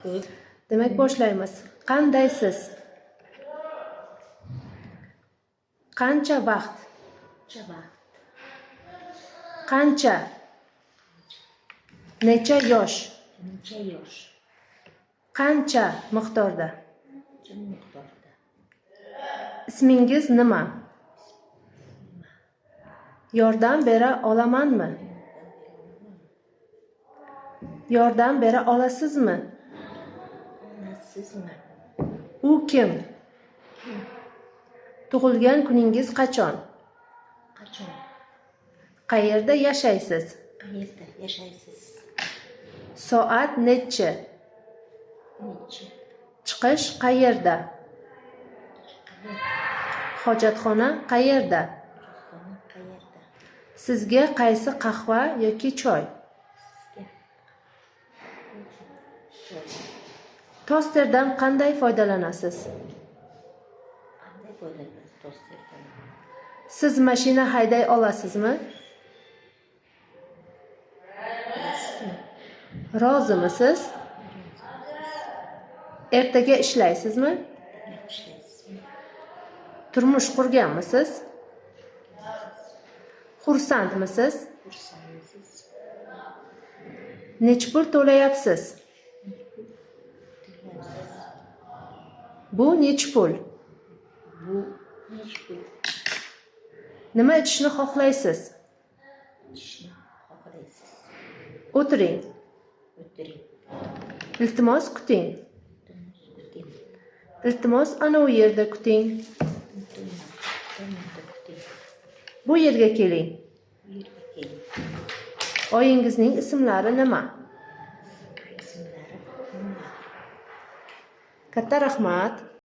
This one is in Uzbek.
Ko'p. Demak, boshlaymiz. Qandaysiz? Qancha vaqt? Qancha vaqt? Qancha? Necha yosh? Necha yosh? Qancha miqdorda? Qancha miqdorda? Ismingiz nima? Yordam bera olamanmi? Yordam bera olasizmi? Olasizmi? U kim? Tug'ilgan kuningiz qachon? Qachon? Qayerda yashaysiz? Qayerda yashaysiz? Soat nechi? Necha? Chiqish qayerda? Qayerda? Hojatxona qayerda? Xona qayerda? Sizga qaysi qahva yoki choy? Sizga choy. Tosterdan qanday foydalanasiz? Qanday foydalanasiz tosterdan? Siz mashina hayday olasizmi? Olasizmi? Rozimisiz? Ertaga ishlaysizmi? Ertaga ishlaysizmi? Turmush qurganmisiz? Xursandmisiz? Xursandmisiz? Nechi pul to'layapsiz? To'layapsiz? Bu nechi pul? Bu nechi pul? Nima ichishni xohlaysiz? Ichishni xohlaysiz? O'tiring. O'tiring. Iltimos, kuting. Iltimos, kuting. Iltimos, anavi yerda kuting. Iltimos, tomonda kuting. Bu yerga keling. Bu yerga keling. Oyingizning ismlari nima? Ismlari nima? Katta rahmat.